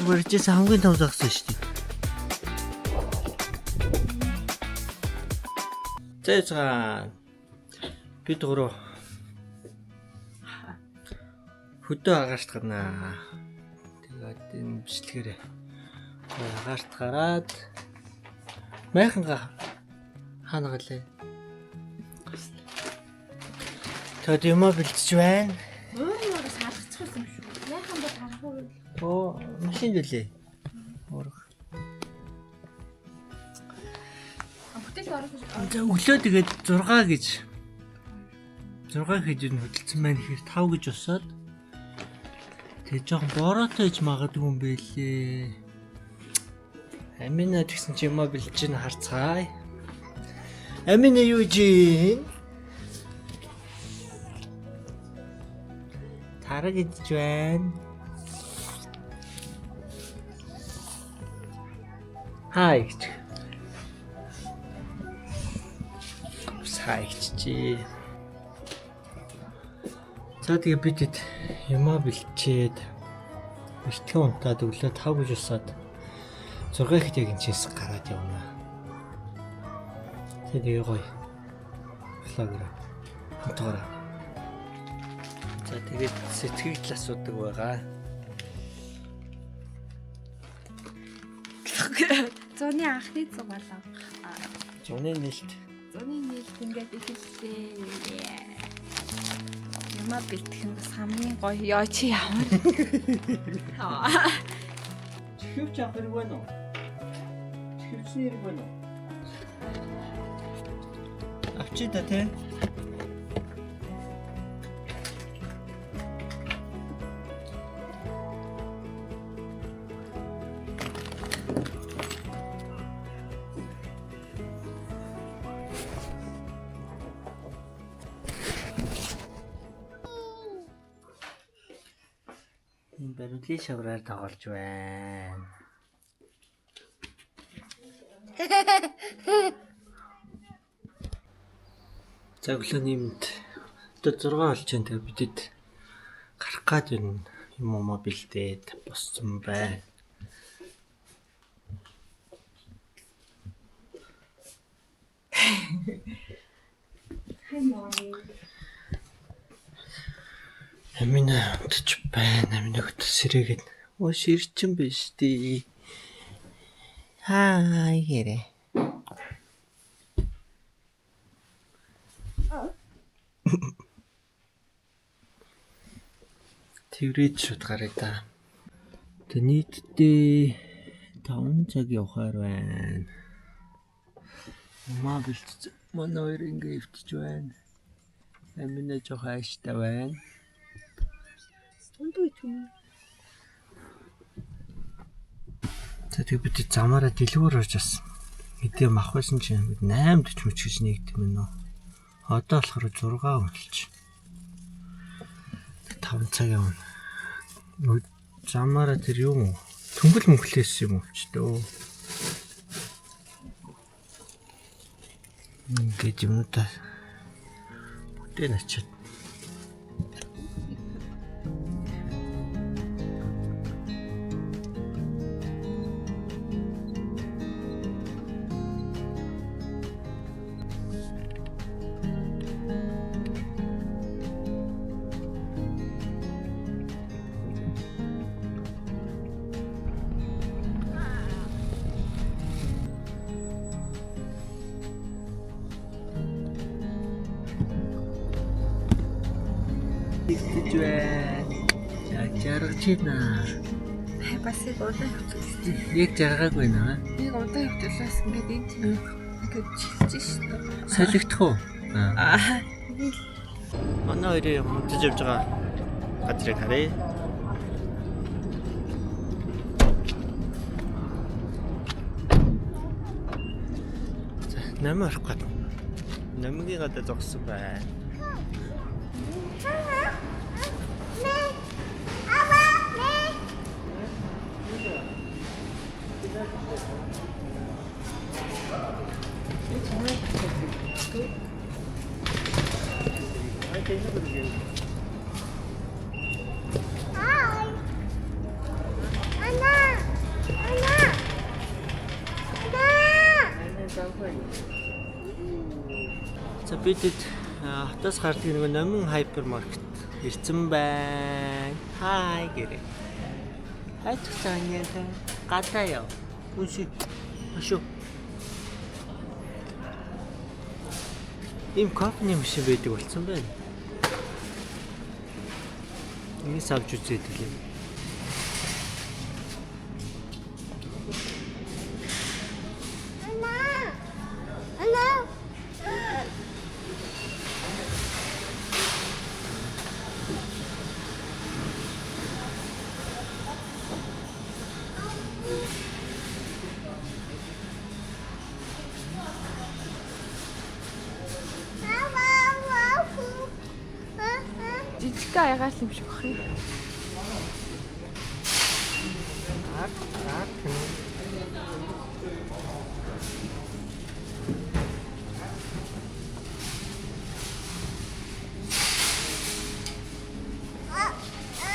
Барьжсэн хамгийн том загас шүү дээ. За за. Бид гурав хөдөө агаарт гарнаа. Тэгээд энэ бичлэгээрээ агаарт гараад майханга хаана галээ. Тэгээд юмаа бэлтэж байна. Өөр өөр салгачих юм шүү. Яахан бол харахгүй вэ? Оо, машин дэлээ. Уурах. Бүтээл орох. За өглөө тэгээд 6 гэж 6 хэд нь хөдөлсөн байна гэхээр 5 гэж босоод тэгээд жоохон бороотой иж магадгүй юм бэлээ. Амина тэгсэн чи юмаа бэлж ин харцгаая. Амина юу жин? Тараг идэж байна. Хай гэж. Сайгчжээ. За тэгээ бид хэд юмаа бэлчээд бэлтгэн унтаад өглөө 5 гэж усаад 6 ихэд яг энэчээс гараад явна. Тэгээ гоё. Влогер. Хамтаараа. За тэгээд сэтгэл асуудаг байгаа. Зуны анхны зуг болоо. Зуны нэлт. Зуны нийлт ингээд эхэллээ. Юмаа бэлтгэх нь бас хамгийн гоё. Йоо чи ямар. Чихвч авах хэрэг байна уу? Чихвчний хэрэг байна уу? Авчи та тий. Энэ барилын шавраар тоглож байна. За өглөөний мэнд. Одоо 6 болж байна. Тэгээ бидэд гарах гад юм юм уу бэлдээд боссон байна. Амина унтж байна. Амина хөт сэрээгээд оо ширчин биш дээ. Хай гэрээ. Тэрврээд шууд гараа да. Тэ нийтдээ 5 цаг явахаар байна. Маа бэлтж манай хоёр ингээ өвтөж байна. Амина жоох ааштай байна. Ундуу юм. За тэг бид замаараа дэлгүүр орж асан. Хэдий мах байсан чинь бид 8:40 мөч гэж нэгдэм юм нөө. Одоо болохоор 6 болчих. 5 цаг явна. Замаараа тэр юм уу? Төнгөл мөнхлээс юм уу ч дөө. Ингээд юмнуудаа бүтээн ачаад. Тэгж байна. За жаргаж байна. Бас яг удаан явчихсан. Яг жаргаагүй наа. Нэг удаан явчихлаас ингээд энэ тийм ингээд чилж шээ. Солигдох уу? Аа. Манай хоёрын хумтаж явж байгаа газрыг харъя. За, 8 орох гад. Намгийн гадаа зогссон байна. За, бидэд хотоос гардаг нэг номин hypermarket ирсэн байна. Хай гэрээ. Хай цуцааны гадаа яв. Үнси. Ашуу. Ийм кофений машин байдаг болсон байна. Энийг авч үзээд лээ. Жижигхэн аягаал юм шиг бах юм. Ар ар.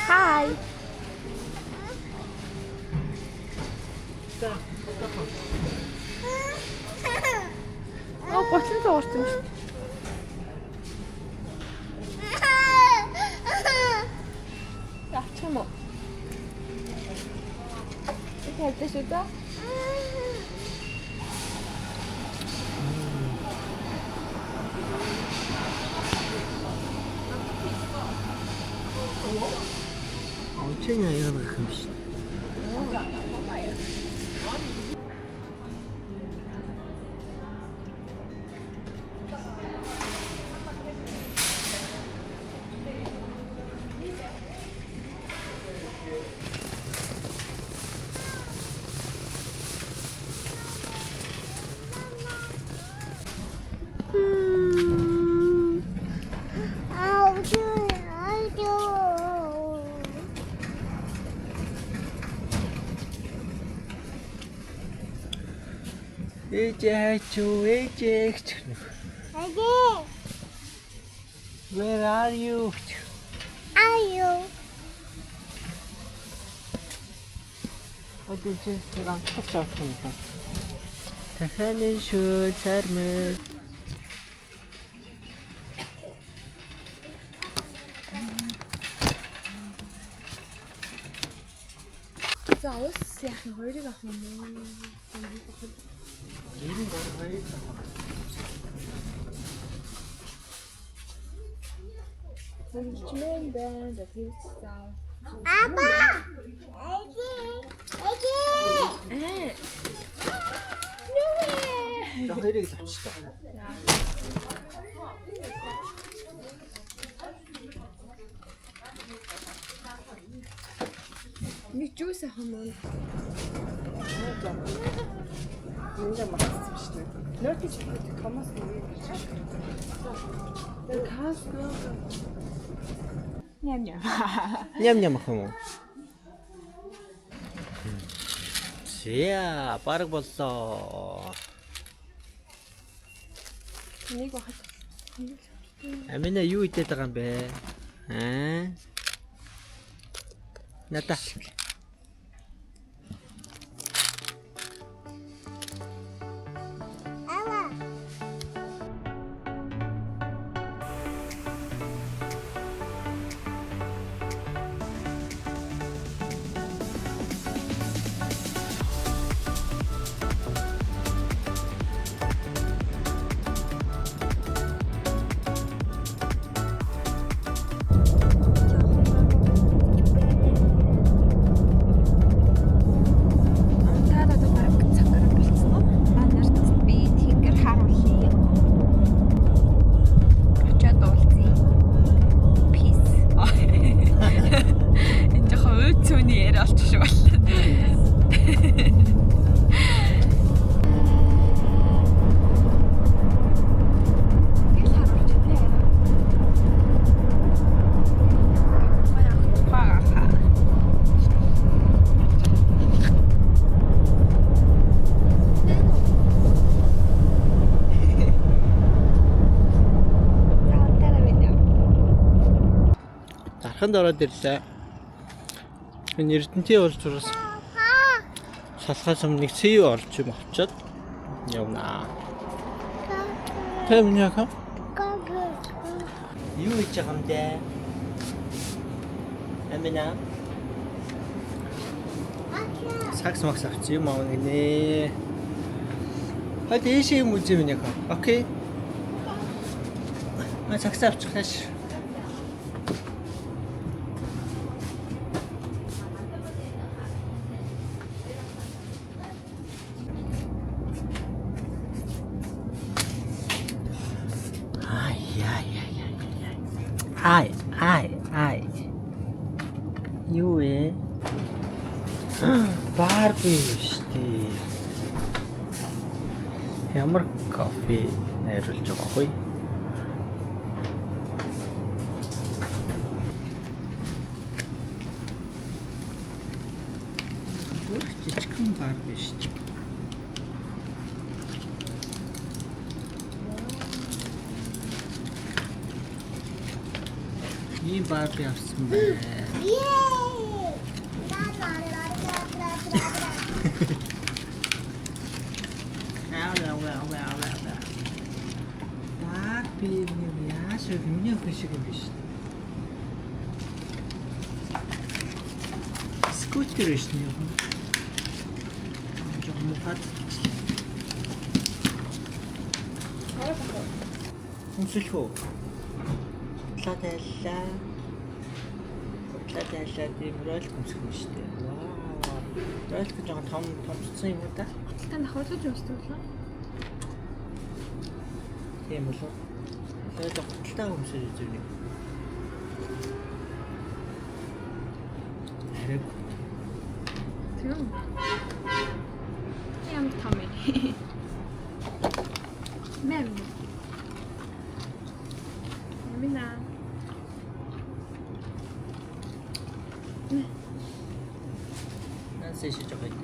Хай. За. Оо, гутлан зуурсан юм шүү. Авчих юм уу? Би тавьдаа шүү дээ. Онцгийн аягаар гэх юм шүү. Ээжээ хайчуу, ээжээ гэж. Where are you? Are you? Одоо чи ганцхан авах юм байна. Дахианы шөл сармэ. За, ус яах юм, хоёрыг авах юм уу? Ер нь гурав хоёр. Хөрөлчмэн байна. За, тэр зав. Апа. Эги. Аа. За, хоёрыг л авчихлаа. Нэг juice авах юм уу? Энд мартсан шүү дээ. Нотис Томас нэг гэж. Costco. Ням ням. Ням ням ах юм уу? За, бараг боллоо. Нэг бахад. Амина юу идээд байгаа юм бэ? Аа? Ната. Ава. Та одоо бараг цаг болцсон уу? Та нарт би тэнгэр харуулъя. Очоод уулзъя. Peace. Энэ жоохон үй цөний яриа болчих шиг боллоо. Тэгэл харуулж тий. Гоё. За, дараа минь. Дарханд ороод ирлээ. Энэ Эрдэнтийн улс зураас салхаас өмнө нэг цэв олж юм авчиад явнаа. Тэр миний яха. Юу хийж байгаа юм бэ? Амина. Сакс макс авчих юм аа гинэ. Хад ийшээ юм үзье минь яг. Окей. А сакс авчих тааш. Ай яй яй яй яй. Ай ай ай. Юу вэ? Барби шүү дээ. Ямар кофе найруулж байгаа вэ? Өөр жижигхэн Барби шүү дээ. Ийм Барби авсан байна. Yay! La la la la la la la. Ау ау ау ау ау. Барби нэг яаш вэ? Миний охин шиг юм биш. Скутер биш нэ юм. Жог мухад. Өмсөлхөө. Хутлаа тайллаа. Хутлаа тайллаа тийм ролик өмсөх юм шүү дээ. Вау. Ролик жоохон том томцсон юм уу та? Та нахуулж өмсдөг лөө. Тийм болов. Тэгээд гуталтай өмсөж үзв нэг. Арай Тийм. Ямар том юм. Мэм. Амина. нансэ шиж байгаа юм.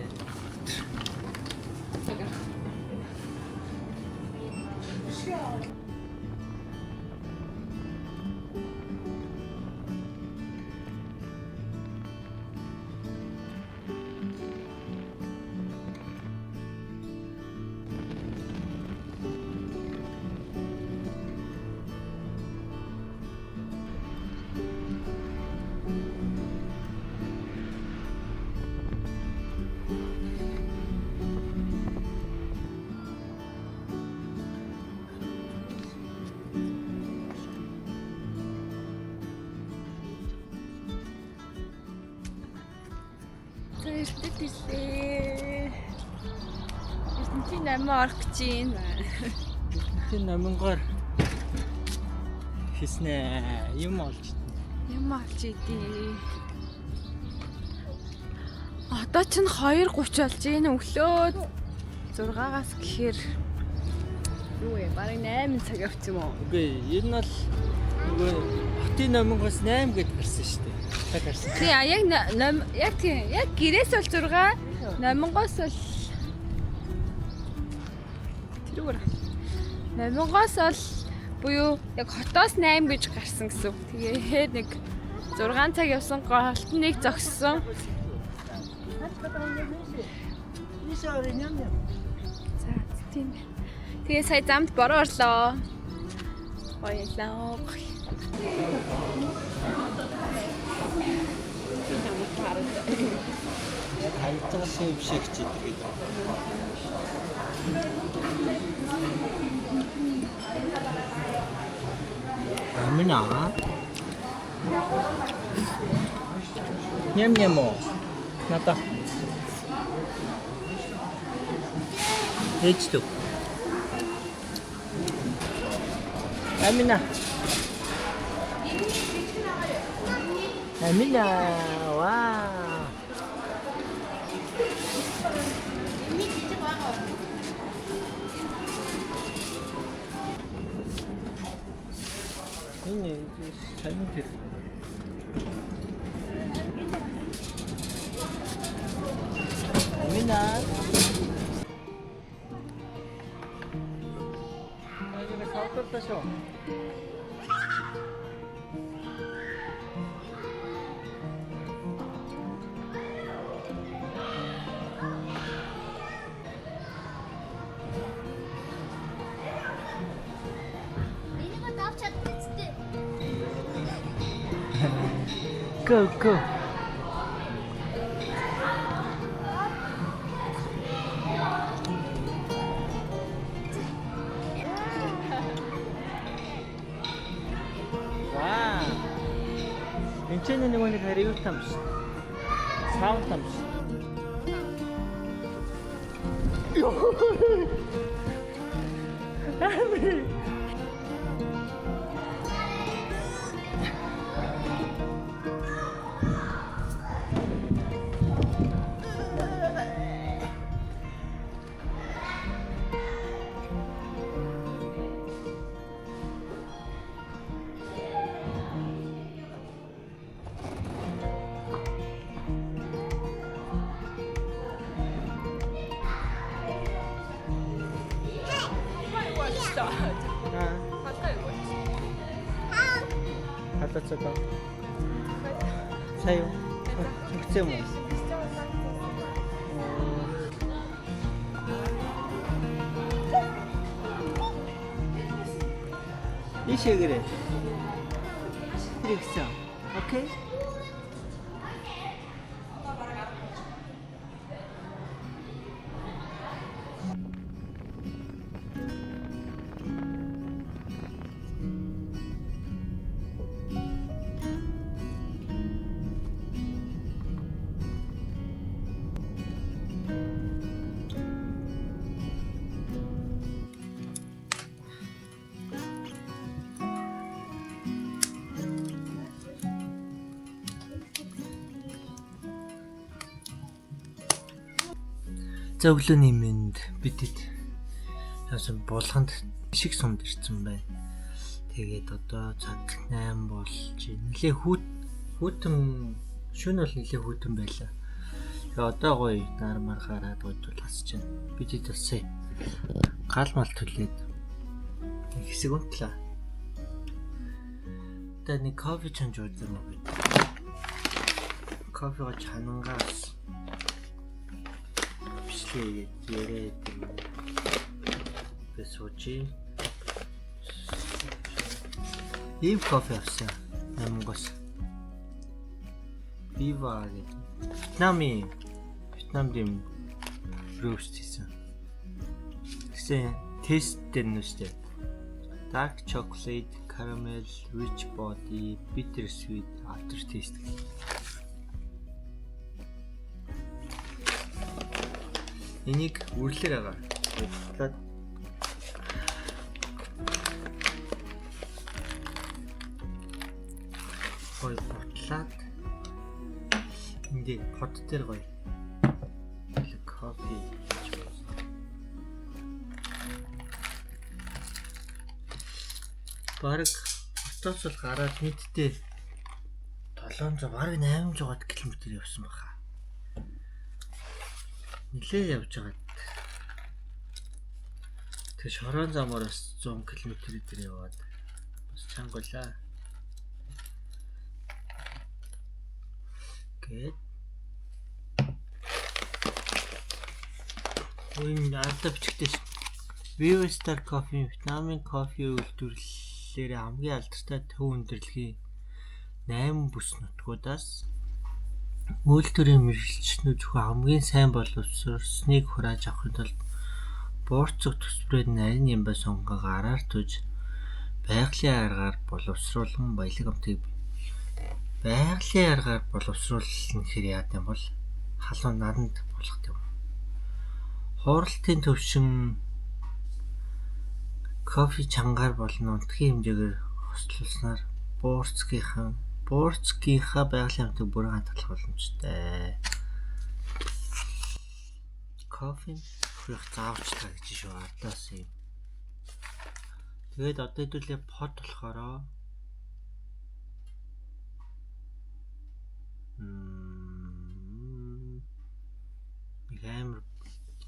За эрдэд ирлээ. Эрдэнтийн намын орох гэж байна. Тэр номонгоор хийснэ юм олж идэнэ. Юм олж идээ. Одоо ч 2:30 болж байна. Өглөө 6-аас гэхээр Юу вэ? Бараг 8 цаг явчих юм уу? Үгүй энэ бол нөгөө хотын номонгоос 8 гэд гарсан шүү дээ. Цаг гарсан. тий а, яг ном яг тий яг гэрээс бол 6, номонгоос бол тэрүүгээр номонгоос бол буюу яг хотоос 8 гэж гарсан гэсэн үг. Тэгээд нэг 6 цаг явсан голт нэг зогссон. За тийм байна. Тэгээ сая замд бороо орлоо. Гоёлаа. Яг харж байгаа юм шиг ч идэг гэдэг. Амина. Ням ням оо. Ната. Ээждэг. Амина. Амина. Вау. Энэ сонин тэр. Амина. Ажиг савтарлаа шүү. Энийг давч чаддаг. Go go. Вау. Энд чинь нөгөө нэг харь юу там биш. Саун там биш. 이거 맛있다. Аа, 바다 이거 맛있어. халаацаа. Сая юу? Тэгсэн юм уу? Ийшээ гэрээ. Тэгсэн. Окей. За өглөөний мэнд бидэд яасан булганд шиг сумд ирсэн байна. Тэгээд одоо цаг 8 болж нэлээ хүүтэн шөнө бол нэлээ хүүтэн байлаа. Тэгээ одоо гоё нар мар гараад гойдвол хасж байна. Бидэд бас сая гал мал төлөөд нэг хэсэг унтлаа. Одоо нэг кофе чанж уудаг юм бид. Кофего чанангаас бичлэг хийгээд яриад юм. Би сууж. Ийм кофе авсан. Намгос. Viva гэдэг. Вьетнамын Вьетнамд юм roast хийсэн. Тэгсэн тест дээр нь үстэй. Dark chocolate, caramel, rich body, bitter sweet after taste гэх. Энийг үрлэр байгаа. Бутлаад гоё бутлаад энд под дээр гоё кофе хийж байна. Бараг хотоос бол гараад нийтдээ 700 бараг 800 км явсан баха. Нилээ явж байгаад тэг шорон замаар бас 100 км дээр яваад бас чангалаа. Гээд энэ ардаа бичгтэй ш. Viva Star Coffee Вьетнамын кофе үйлдвэрлэлээр хамгийн алдартай төв өндөрлөгийн 8 бүс нутгуудаас үйлдвэрийн мэргэжилтнүүд зөвхөн хамгийн сайн боловсруулсныг хурааж авахын тулд буурцаг төсбөрөөр нарийн нямбай сонгон гараар тууж байгалийн аргаар боловсруулан баялаг амтыг байгалийн аргаар боловсруулна гэхээр яад юм бол халуун наранд болгох юм. Хууралтын төвшин кофе чангаар болон унтгийн хэмжээгээр хослуулснаар буурцгийнхаа байгалийн амтыг бүрэн хадгалах боломжтой. Кофе хүрэх заавчтай гэж шүү ардаас юм. Тэгээд одоо хэдүүлээ под болохоро нэг амар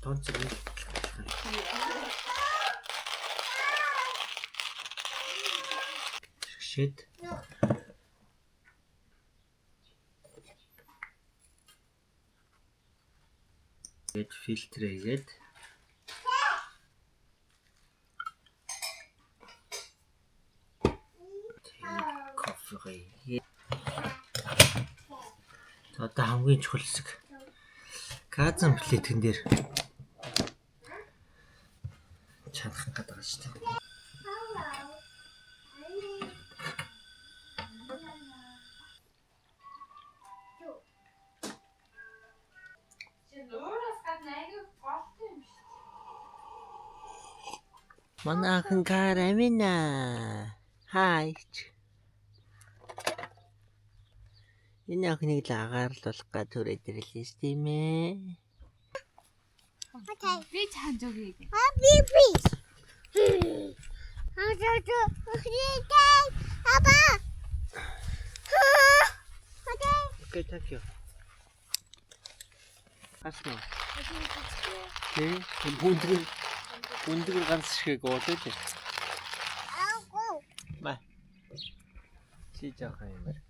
тонцог нэг шид тэгээд фильтр хийгээд тэгээд кофе хийгээд. Одоо хамгийн чухал хэсэг. Газан плитгэн дээр чанах гэдэг байгаа шүү дээ. Нуураас гадна аягүй голтой юм шиг. Манай охин Карамина. Хай. Энэ охиныг л агаарлуулах га түрээд ирлээ шүү тийм ээ. Okay. Би чанд өгье. Happy peace. Papa. Okay. Okay, thank you. Гарсан уу? Тэ бүндгэр бүндгэр ганц ширхэг уулаа дээ. I'll Ба. Чи жоохон юм байна.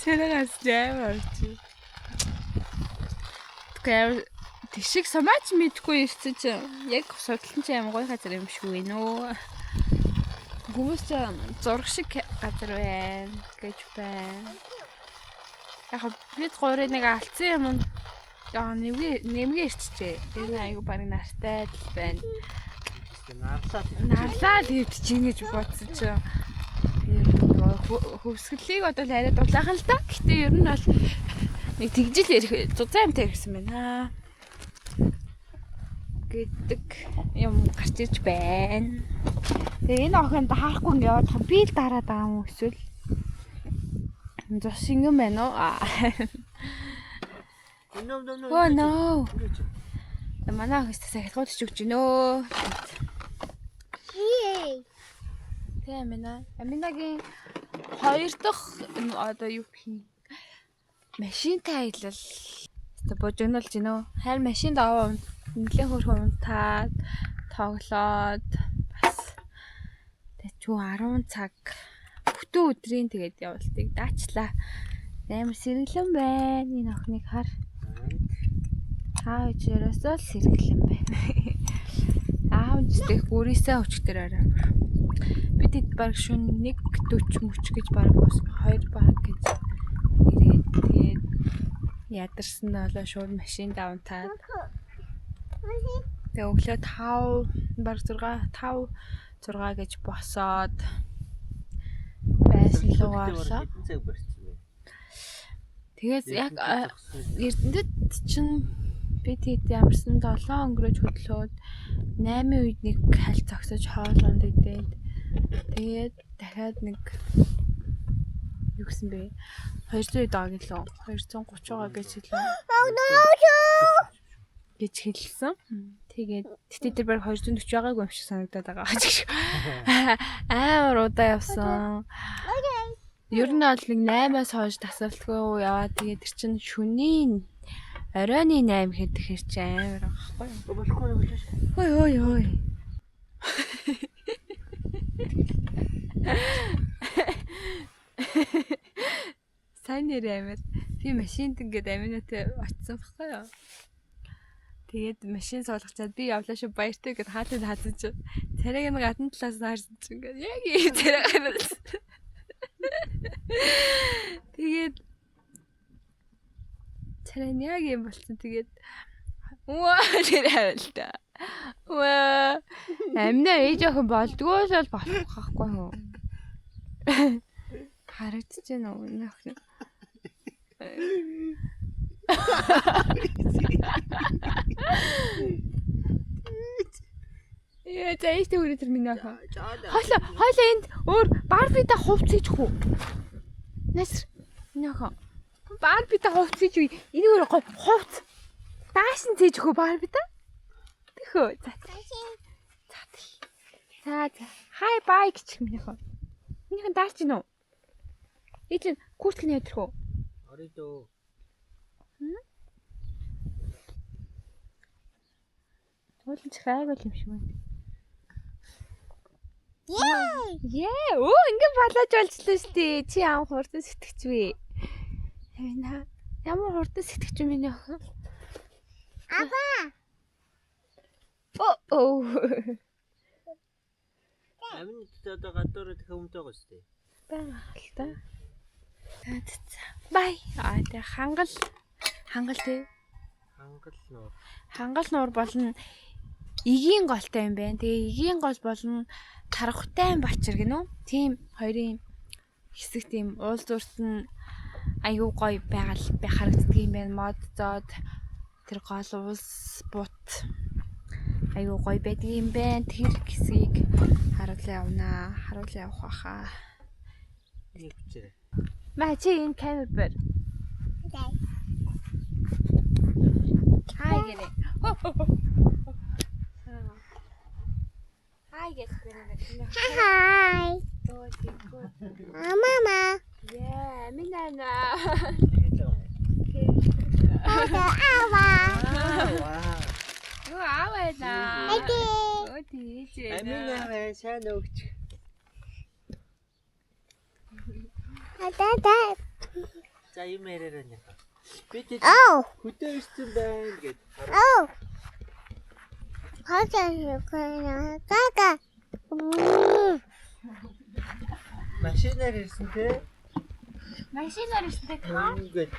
Царайгаас жаамар чи. Тэгэхээр тэгшиг сумаач мэдгүй ирсэн чинь яг судалсан чинь амар гоё газар юм шиг байна өө. Хүмүүс ч зураг шиг газар байна гэж байна. Яг бид гурыг нэг алдсан юм яа нэмгээ нэмгээ ирчихээ. Энэ айгу баг нартай л байна. Нарлаа. Нарлаа л хэвдэж гэж бодсон чинь хөвсгөлийг одоо л арай дулаахан л да. Гэтэ ер нь бол нэг тэгжил ярих зузаан амтай ирсэн байна гэдэг юм гарч ирж байна. Тэгээ энэ охин даарахгүй ингэ яваад байгаа. Би л дараад байгаа юм уу эсвэл зос ингэн байна уу? Аа. No no no. Oh no. Манай охин тасаа хялгууд ч өгч гинөө. Yay. Тэ Амина. Аминагийн хоёр дахь одоо юу гэх юм машинтай аялал. Хэвээ божигнолж гинөө. Харин машинд аваа нэлээд хөөрхөн унтаад тоглоод бас тэчүү 10 цаг бүтэн өдрийн тэгээд явуултыг даачлаа. Амар сэргэлэн байна. Энэ охиныг хар. Та хоёр ерөөсөө л сэргэлэн байна. Аав ч тех гүрийсээ өчтөр арай. Бид хэд баг шүн 1:40 мөч гэж баг бос 2 баг гэж ирээд тэгээд ядарсан болоо шууд машин давтаад тэгээ өглөө 5 баг 6 5 6 гэж босоод байсан лугаа орлоо. Хэдэн цаг барьсан бэ? Тэгээд яг Эрдэнэт чинь бид хэд ямарсан 7 өнгөрөөж хөдлөөд 8 үед нэг хальт зогсож хоол унд идээд тэгээд дахиад нэг юу гэсэн бэ? 200 доо гэлөө 230 байгаа гэж хэлээ Oh no. гэж хэлсэн. Тэгээд тэгтээ тэр баг 240 байгаагүй юм шиг санагдаад байгаа гэж. Амар удаа явсан. Okay. Ер нь бол нэг 8-аас хойш тасралтгүй яваа. Тэгээд тэр чинь шөнийн оройн 8 хэд гэхэр чи амар байгаа байхгүй юу? Болохгүй болоош. Ой ой ой. Сайн нэр амар. Би машинд ингээд аминатай очсон байхгүй юу? Тэгээд машин суулгачаад би явлаа шүү баяртай гэд хаалт хаасан чинь царайг нь гадна талаас нь харсан чинь ингээд яг ийм царай гарсан. Тэгээд царай нь яг юм болсон. Тэгээд үа тэр авал та. Үа амина ээж охин болдгоо л болох байхгүй юу? Харагдаж байна уу энэ охин? Яа, за ээжтэй хүрээ тэр миний охин. Хойлоо, хойлоо энд өөр Барбита хувц хийж хүү. Наср. Миний охин. Барбита хувц хийж үгүй. Энийг өөр гой хувц. Дааш нь зээж хүү Барбита. Тэхөө. За. За. За за. Хай бай гэж миний охин. Миний охин даалч гинүү. Ээж нь куртк нь ядрах уу? Орой дөө. Уулын чих айгуул юм шиг байна. Yay. Ее, өө ингэ балааж болчлоо шүү дээ. Чи ямар хурдан сэтгэч вэ? Амина. Ямар хурдан сэтгэч юм миний охин? Апа. Оо. Амин одоо гадуур дахин өмдөг байгаа шүү дээ. Байгаа л та. За. Бай. Аа тэг хангал хангал тий. Хангал нуур. Хангал нуур болон эгийн голтой юм байна. Тэгээ эгийн гол болон тархтай бачир гинүү. Тийм хоёрын хэсэг тийм уулзуурт нь аюу гоё байгаль бай харагддаг юм байна. Мод зоод тэр гол уулс бут аюу гоё байдаг юм байна. Тэр хэсгийг харуулаа явнаа. Харуулаа явах байхаа. Нэг хүчээрээ. Маа чи энэ камер барь. Хай гэнэ. Хай гэж гэнэ. Hi. Mama. Yeah, минана. Ата ава. Вау. Юу аавайна. Аги. Өө тийж. Амин аваа сайн өгч. Ата та. За юм яриараа нэг. Би тэд Oh. хөдөө ирсэн байна гэд. Oh. Хата kana kaka. Машинаар ирсэн те. Машинаар ирсэн car. Ингээд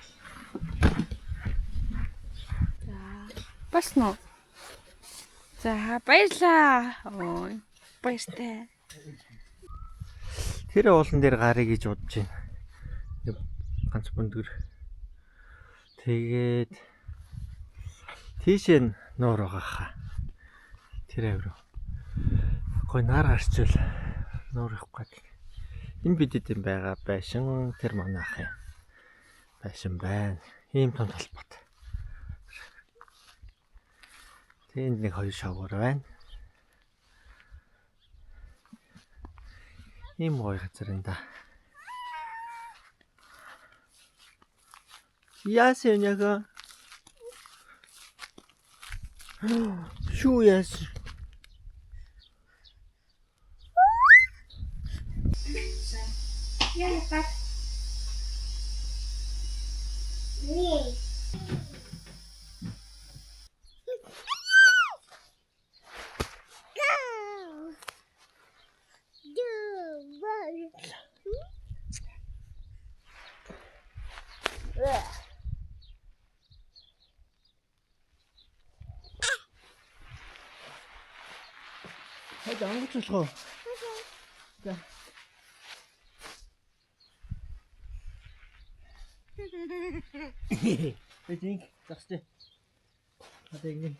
Болсон уу? За баярлаа. Ой баяртай. Тэр уулан дээр гарыг гэж бодож байна. Нэг ганц бүндгэр. Тэгээд тийшээ нуур байгаа хаа. Тэр авир руу. Гой нар гарчвал нуур явах гээд. Энэ бидэд юм байгаа байшин тэр манайх юм. Байшин байна. Ийм том талбайт. Тэнд нэг хоёр шавгуур байна. Ийм гоё газар энэ да. Яасан юм яг? Шүү яасан? Ми. Go. Do one. Хайд онгоц болох уу? За. Би тинг зогсчих. Одоо ингэ.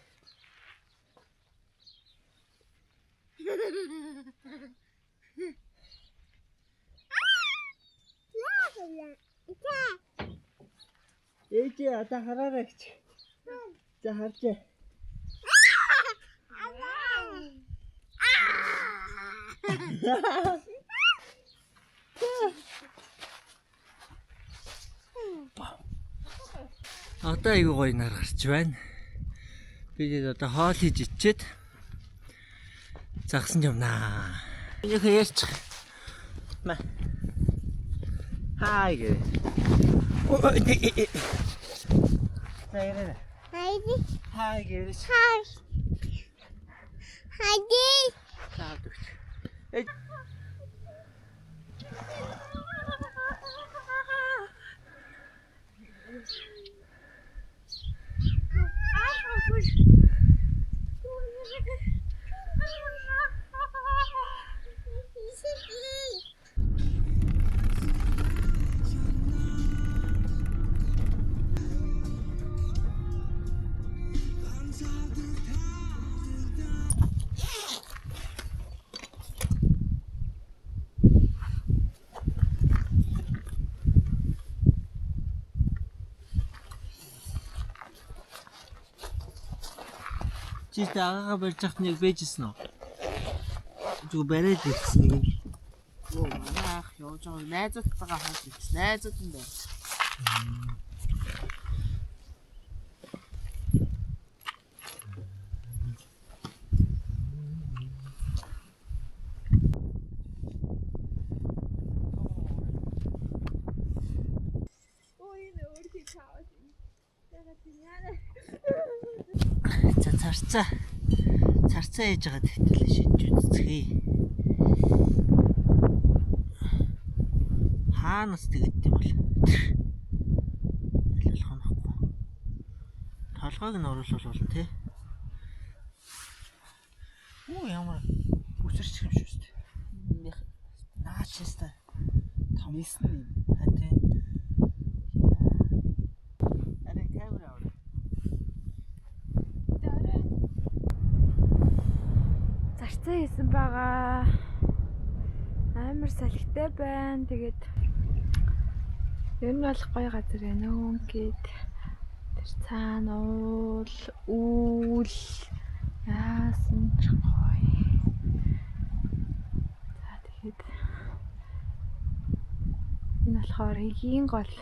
Ээжээ одоо хараарай гэж. За харжээ. Одоо айгуу гоё нар гарч байна. Би тэгээд одоо хоол хийж ичээд загсан юмнаа. Яг ярьчих. Ма. Хай гэ. За яриа. Хайди. Хай гэрэж. Хай. Хайди. Таад өгч. Э Чи тэ агаага барьж хахад нэг бэжсэн үү? Зүг бариад ирсэн нэг. Йоо, манай ах явж байгаа найзуудтайгаа хойш ирсэн. Найзууд нь байна. За царцаа. Царцаа яаж байгаа тэгтэл шидэж үзцгээе. Хаанаас тэгэд юм бол. Аль болох нөхгүй. Толгойг нь оруулах болно тий. Оо ямар үсэрчих юм шүү дээ. Наач яста. Томсэн юм. Ха тий. Арай камера аваа. Зарцаа хийсэн байгаа. Амар салхитай байна. Тэгээд ер нь бол гоё газар байна өө гээд тэр цаана уул, үүл яасан ч гоё. За тэгээд энэ болохоор хэгийн гол.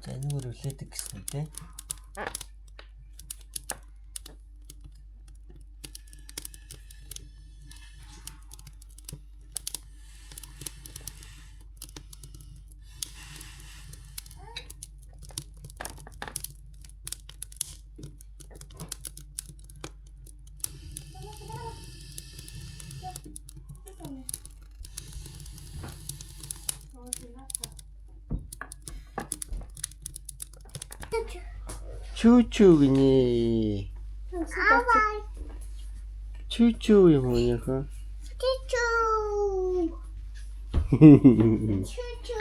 За энэгээр үлээдэг гэсэн үү те. Чүү чүү гинэ. Аваа. Чүү чүү юм уу яха? Чүчү. Чүчү.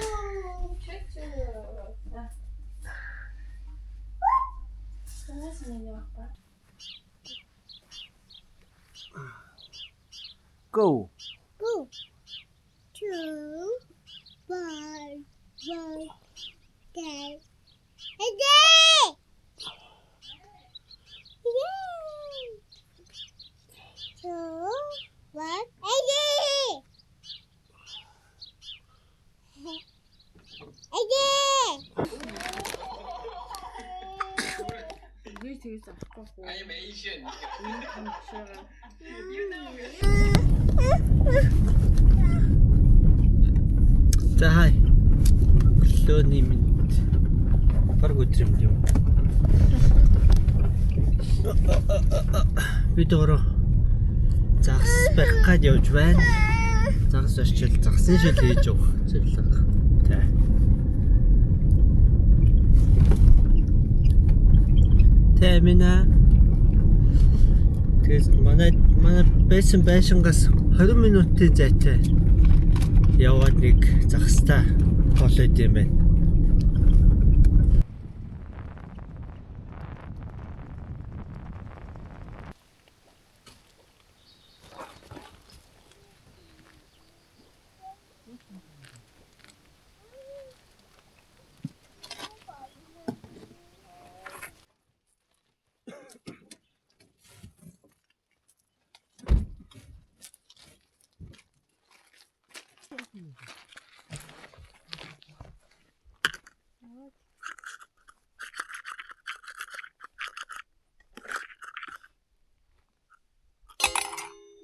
Go. Go. Two, one, one, ten. Eight. Yay! 2, 1, eight. Eight. За хай. Өглөөний мэнд. Бараг өдөр юм юм. Бид өөрөө загас барих гад явж байна. Загас орчил загсын шил хийж явах зорилго. Тэ. Тэ минь. Тэгээс манай байсан байшингаас 20 минутын зайтай яваад нэг загастай гол байд юм байна.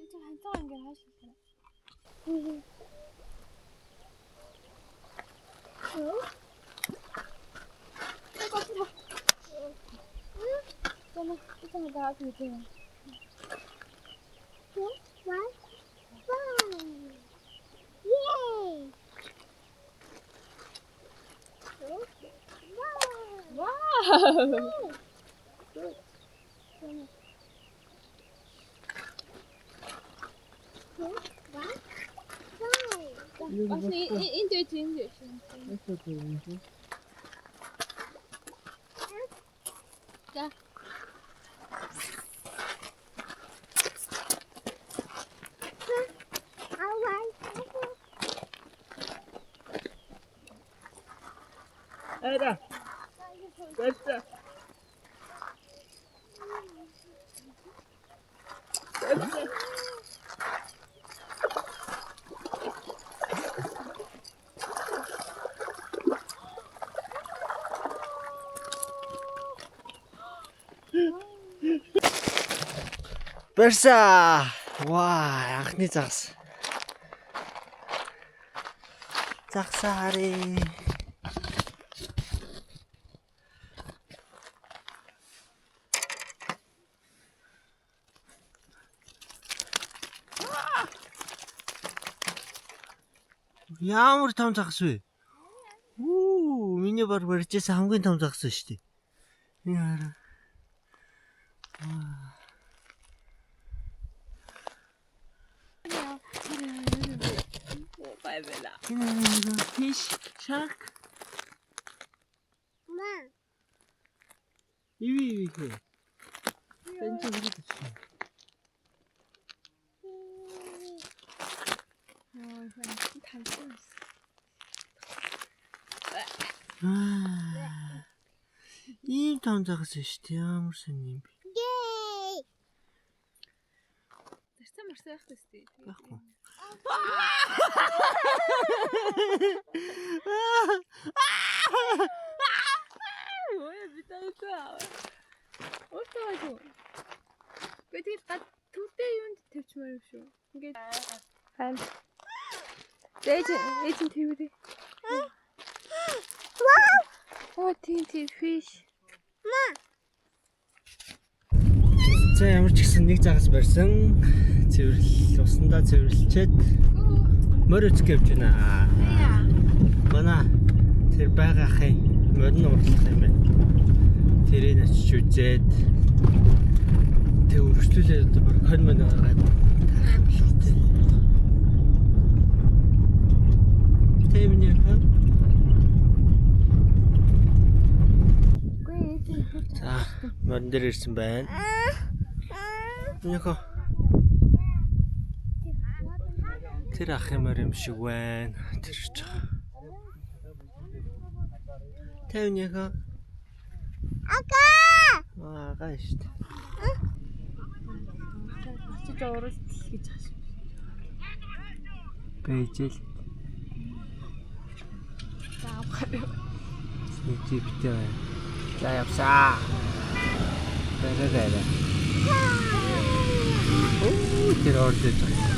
Чи ханцаа ингэ хааш хэлээ. 2, 1, 5. Yay! 2, 1. Вау! 2, 1, 5. Бас энд байж энд байж. За. Ара. Гацаа. Барьсаа. Ваа, анхны загас. Загсаа харъя. Ямар том загас вэ? Үү, миний бар барьжсэн хамгийн том загас шүү дээ. Энэ хараа. Fish shark. Маа. Иви иви хэ. Энэ чи үрээд авчихсан. Аа. Ийм том загас шүү дээ. Ямар сонин юм бэ? Гээ. Зарцсан марсан байх төстэй. Байхгүй. Ой, би таагүй. Өөртөө юу? Би тэгэл гад төрдөө юунд тавьчмаар юм шүү. Ингээд хаан. Ээж ээж нь тэрвэрээ. Вау. Оо тийм тийм fish. Маа. За ямар ч гэсэн нэг загас барьсан. Цэвэрлэл усандаа цэвэрлчээд морь үзэх явж байна. Манай тэр байгаа ахын морь нь уурлах юм байна. Тэрийг очиж үзээд тэг өргөжлүүлээд одоо бүр конь мөн гаргаад тарах болов тий. Тэ миний ах. Үгүй ээж нь хурц. За морин дээр ирсэн байна. Минийхөө тэр ахын морь юм шиг байна. Тэр ч. Тэ минийхөө Ака. Аа гай шүү дээ. Очиж ууралдал гэж ааш. Бэжэл За авах юм. нэг жиптэй байна. За явсаа. Бэгэ бэгэ. Оо тэр орж иж байгаа.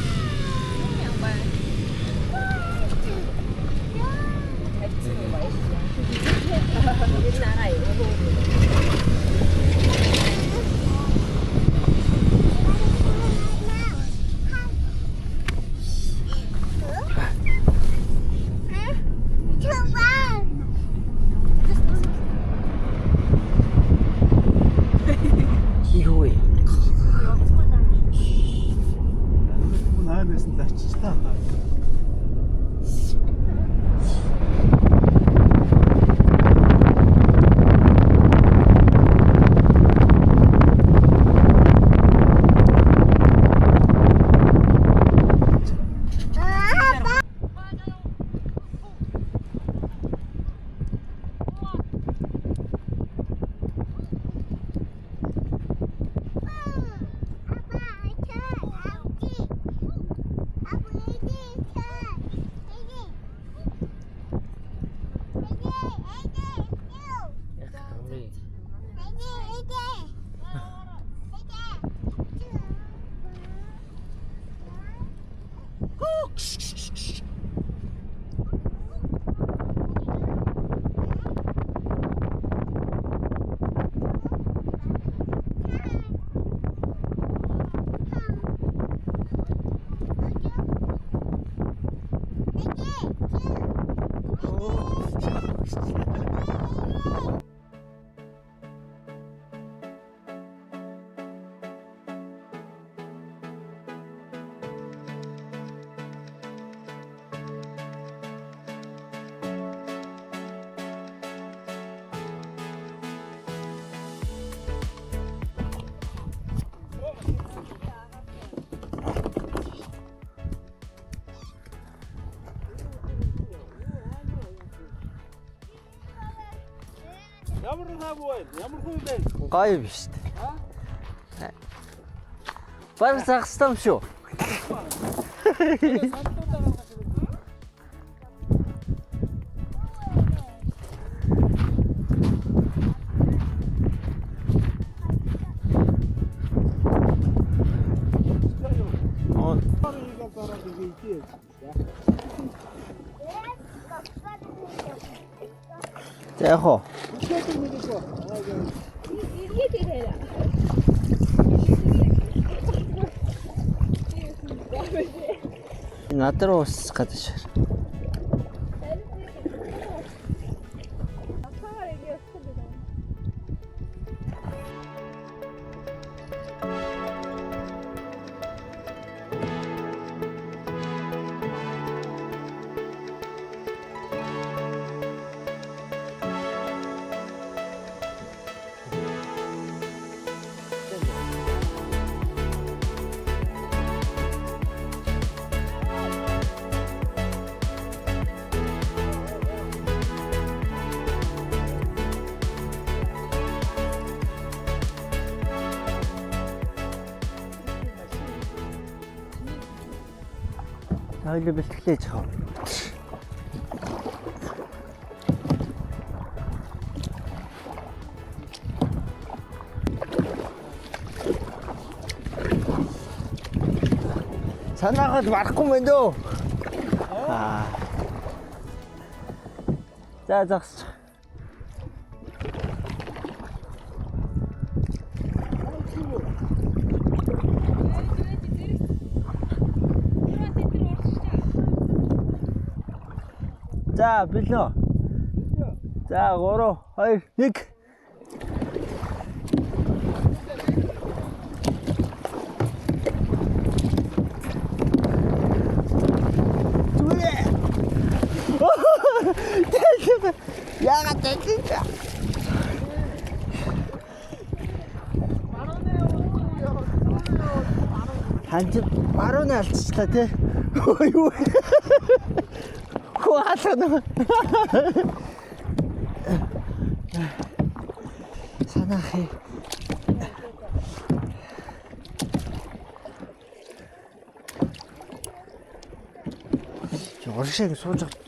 Чуваа. Юу вэ? Наанаас нь очиж та. Аа. Ямар хав вэ? Ямар хүн бэ? Гоё биш үү? Баг загастай юм шүү. За яг уу. Над руу усах гэдэг шир. Хоёул бэлтгэлээ чав. Санаагаад барахгүй мэн дөө. Аа. За загсч. За бэлнэ. За 3 2 1. Зүрэ. Яагаад тэгэж? Ханч баруун алдчихлаа тий. Юу? Хөө хаалга. Санаах. Чи урагшаа ингэ сууж байгаа.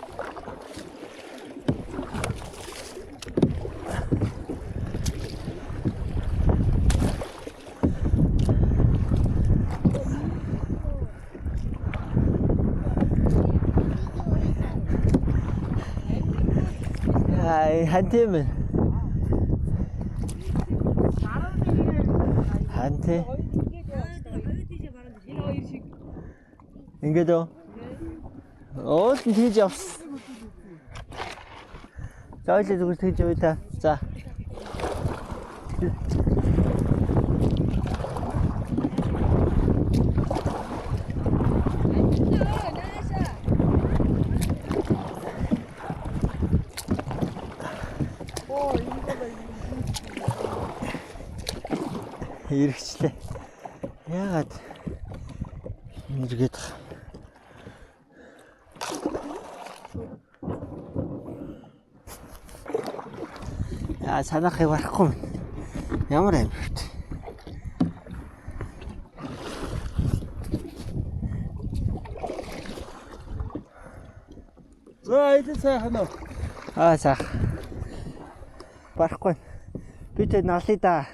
Ай, хантим. Ханти. Ингээд үү? Уул нь тэгж явсан. За ойлоо зүгээр тэгж явъя та. За. Эргэчлээ. Яагаад эргээд байгаа. Яа санаахыг барахгүй юм. Ямар аим вэ? За аялал сайхан уу? Аа сайх. Барахгүй. Би тэ налъя да.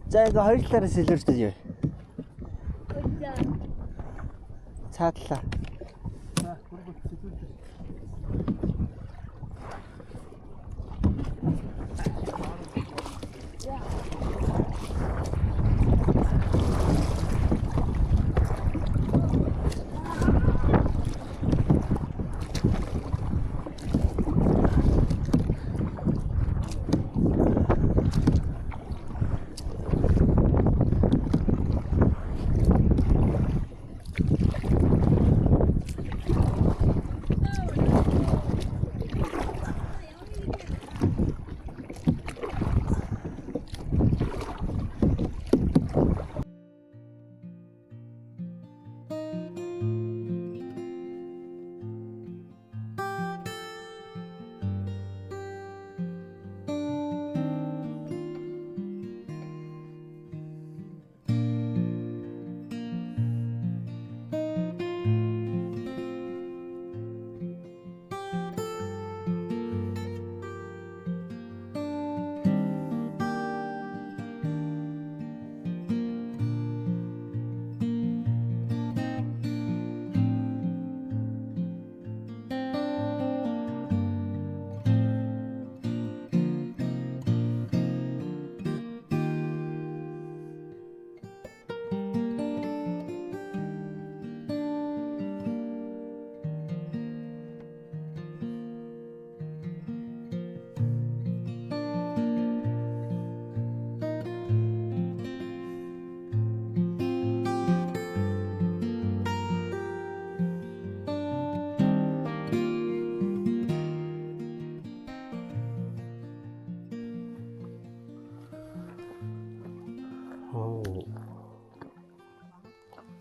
За ингээ хоёр талаараа сэлэрчтэй юу? Цаатлаа.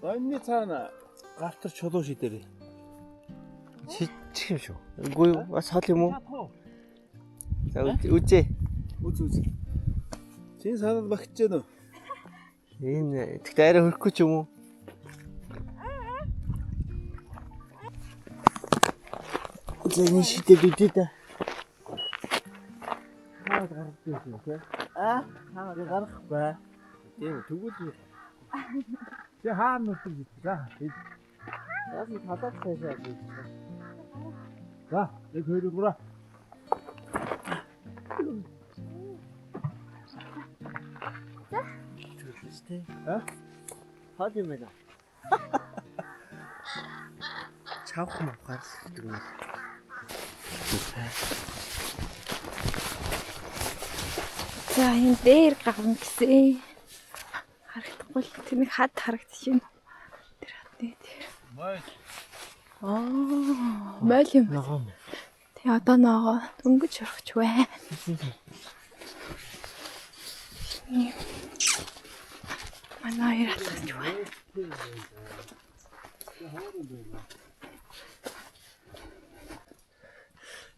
Донны цаана гартар чулуу шидэрээ. Шидчих юм шүү. Үгүй юу? Бас хол юм уу? За үзээ. Үз үз. Чин санаад багтж гэнэ үү? Энэ тэгтээ арай хөрөхгүй ч юм уу? За энэ шидэд үдээ да. Хаад гардаг юм тий. А? Хаад гарах бай. Тийм тэгвэл чи хаана нүртэг жид. За. Яг нь талаад цаашаа гэж. За, 1 2 3. Түлээс тий. А? Хол юм байна. Чавх мавхаар гэдэг юм. За энэ дээр гарна гэсэн. Харагдахгүй л тэр нэг хад харагдчих юм. Тэр хадны дээр. Мойл. Аа, мойл юм. Ногоон. Тэг одоо ногоо дөнгөж орох байна. Манай хоёр алхаж байна.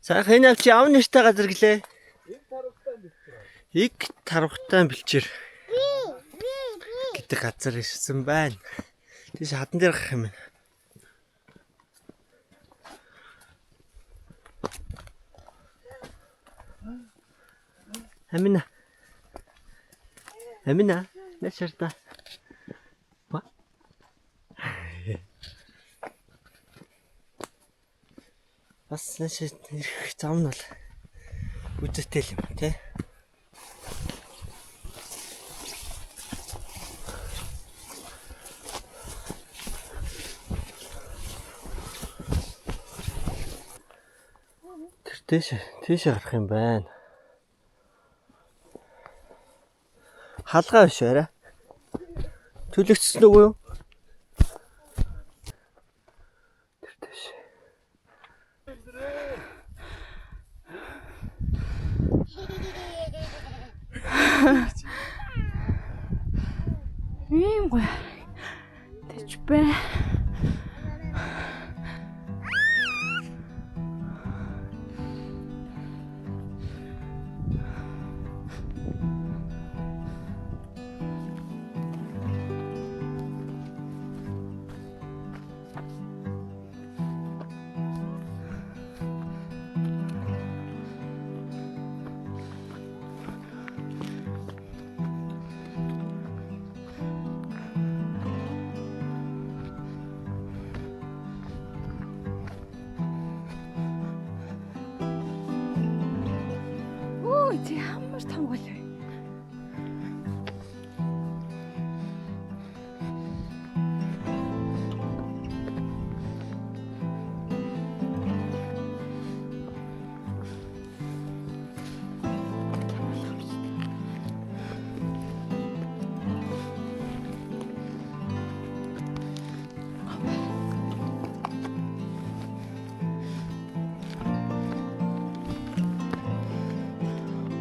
Сайхан энэ авчи ав нэртэй газар гэлээ. Иг тарвахтай бэлчээр гэдэг газар ирсэн байна. Тийш хадан дээр гарах юм байна. Амина. Амина, нэшэрта. Ба. Бас нэш ирэх зам нь бол үзэтэй л юм тий. Тэр тийш гарах юм байна. Халгаа биш арай. Төлөгдсөн үгүй юу? Тэр тийш. Ийм гоё. Тэч бэ. Өө, чи ямар том гол вэ?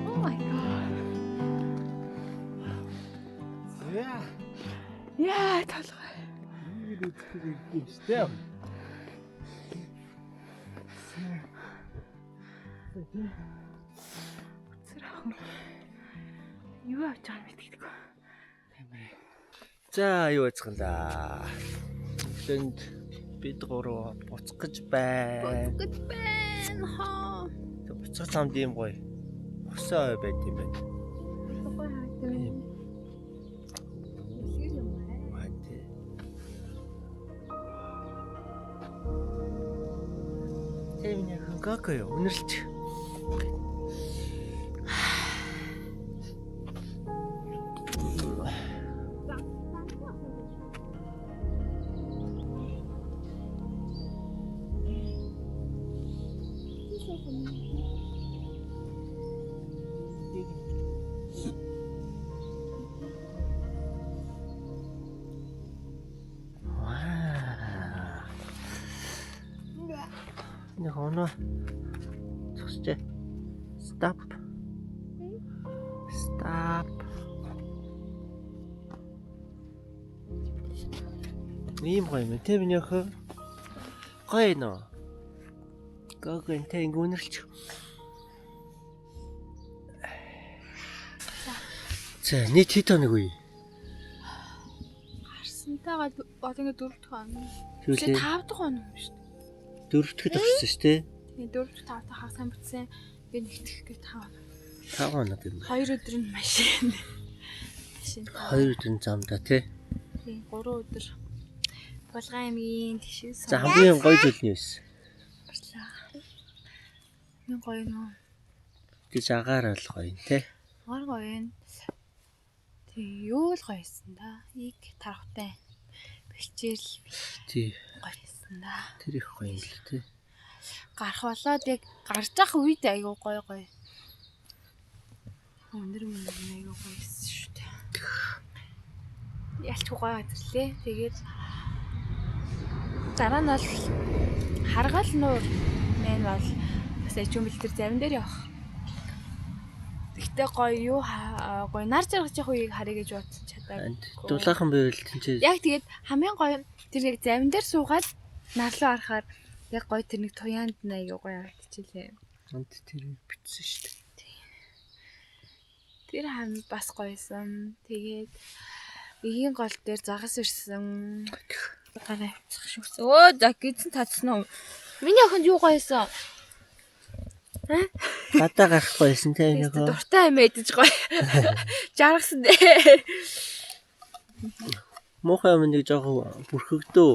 Oh my god. Яа. Яа, толгой. Ийм л үзэх хэрэгтэй юм шүү дээ. Зүр ахын. Юу авч байгааг мэддэггүй. За юу яцхан да. Өглөөнд бид гурав буцах гэж байна. Гэж байна хаа. Тэг буцах замд ийм гоё. Хосоо ой байт юм байна. Гоё харагдав. Үлгэр юм аа. Маань тий. Тийм нэг хөнгөкөө юу үнэрлч. Ваа. Нэг оноо зогсжээ. Stop. Stop. Ийм гоё юм те миний охин. Гоё нөө. Гог энэ ингэ үнэрлчих. За нийт хэд хоног үе? Гарсантайгаа одоо ингэ 4 дахь хоног. Тэгээ Сүүлээ 5 дахь хоног юм шүү дээ. дөрөвдөд орсон шүү дээ. Тэгээ 4 дахь 5 дахь хагас сайн бүтсэн. Тэгээ нэгтгэх гээд 5 хоног. 5 хоног юм байна. 2 өдөр нь машин. Машин. 2 өдрийн замдаа тий. Тийм 3 өдөр. Булган аймгийн тэгшээ За хамгийн гоё зүйл нь юу вэ? баярлаа. Нэг гоё нөө. Гэж агаараа л гоё юм тий. Гор гоё юм. Тэг юу л гоё юмсан да. Иг тархтай. Бэлчээл Тий. гоё юмсан да. Тэр их гоё юм л тий. Гарах болоод яг гарч явах үед айгүй гоё гоё. Өндөр мөндөр нь айгүй гоё юмсан шүү дээ. Ялч гоё газар лээ. Тэгээд дараа нь бол харгал нуур мэн бол бас ажиг бэлтэр зарим дээр явах. Тэгтээ гоё юу гоё нар жаргаж явах үеийг харъя гэж бодож чадаагүй. Дулаахан байвал тэнцээ Яг тэгээд хамгийн гоё тэр яг завин дээр суугаад нарлуу харахаар яг гоё тэр нэг туяанд нь аягүй гоё харагдчихлээ. Ант тэрийг битсэн шүү дээ. Тэр хам бас гоёсэн. Тэгээд эгийн гол дээр загас ирсэн. Гараа авчих шүүсэн. Өө за гидсэн татсан уу? Миний охинд юу гоёсэн? Гадаа гарахгүй байсан те Тэстэ нөгөө. дуртай юм идэж гоё. Жаргасан дээ. Муухай юм нэг жоохон бүрхэгдөө.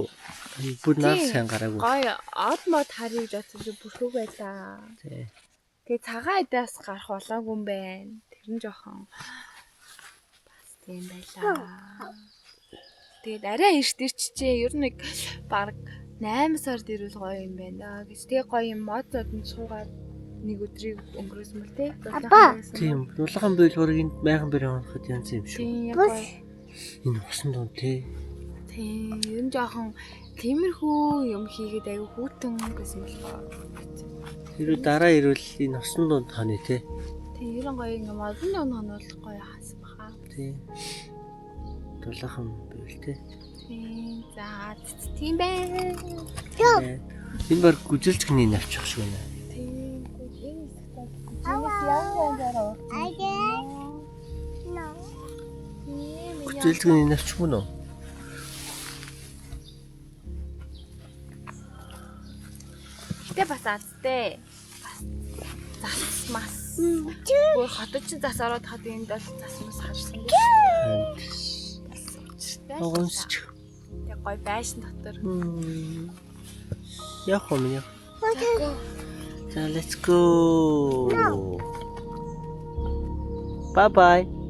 Бүр нар Тийм. сайн гараагүй. Гоё од мод харъя гэж бодсон чи бүрхэг байлаа. Тий. Тэгээ цагаан эдээс гарах болоогүй юм байна. Тэр нь жоохон бас тийм байлаа. Тэгээд арай эрт ирчихээ. Ер нь нэг баг 8 сард ирвэл гоё юм байна гэж. Тэгээ гоё юм мод зодонд суугаад нэг өдрийг өнгөрөөсөн мөл те. Апа. Тийм. Дулаахан байвал бүр энд майхан бэр хоноход янз юм шүү. Тийм яг Бус. гоё. Энэ усан дунд те. Тийм. Ер нь жоохон тиймэрхүү юм хийгээд айгүй хүүтэн гэсэн болохоор. Хэрвээ дараа ирвэл энэ усан дунд хоно те. Тийм ер нь гоё ингээ модон дунд хонол гоё хасан баха. Тийм. Дулаахан байвал те. Тийм. За тийм байна. Энэ баг гүзэлцгний навчих шиг байна. Тийм. Энэ хэсэгт гүжээс янз янзаараа урт. Again. No. Тийм. Гүзэлцгний навчих мөн үү? Гэтэ бас азтай. Бас зас мас. Өөр хотод чинь зас ороод хад энд бол зас мас харсан. Бас учиртай. л Огонсч. Тэг гой байшин дотор. Яг юм яа. Заггүй. За let's go. Bye bye.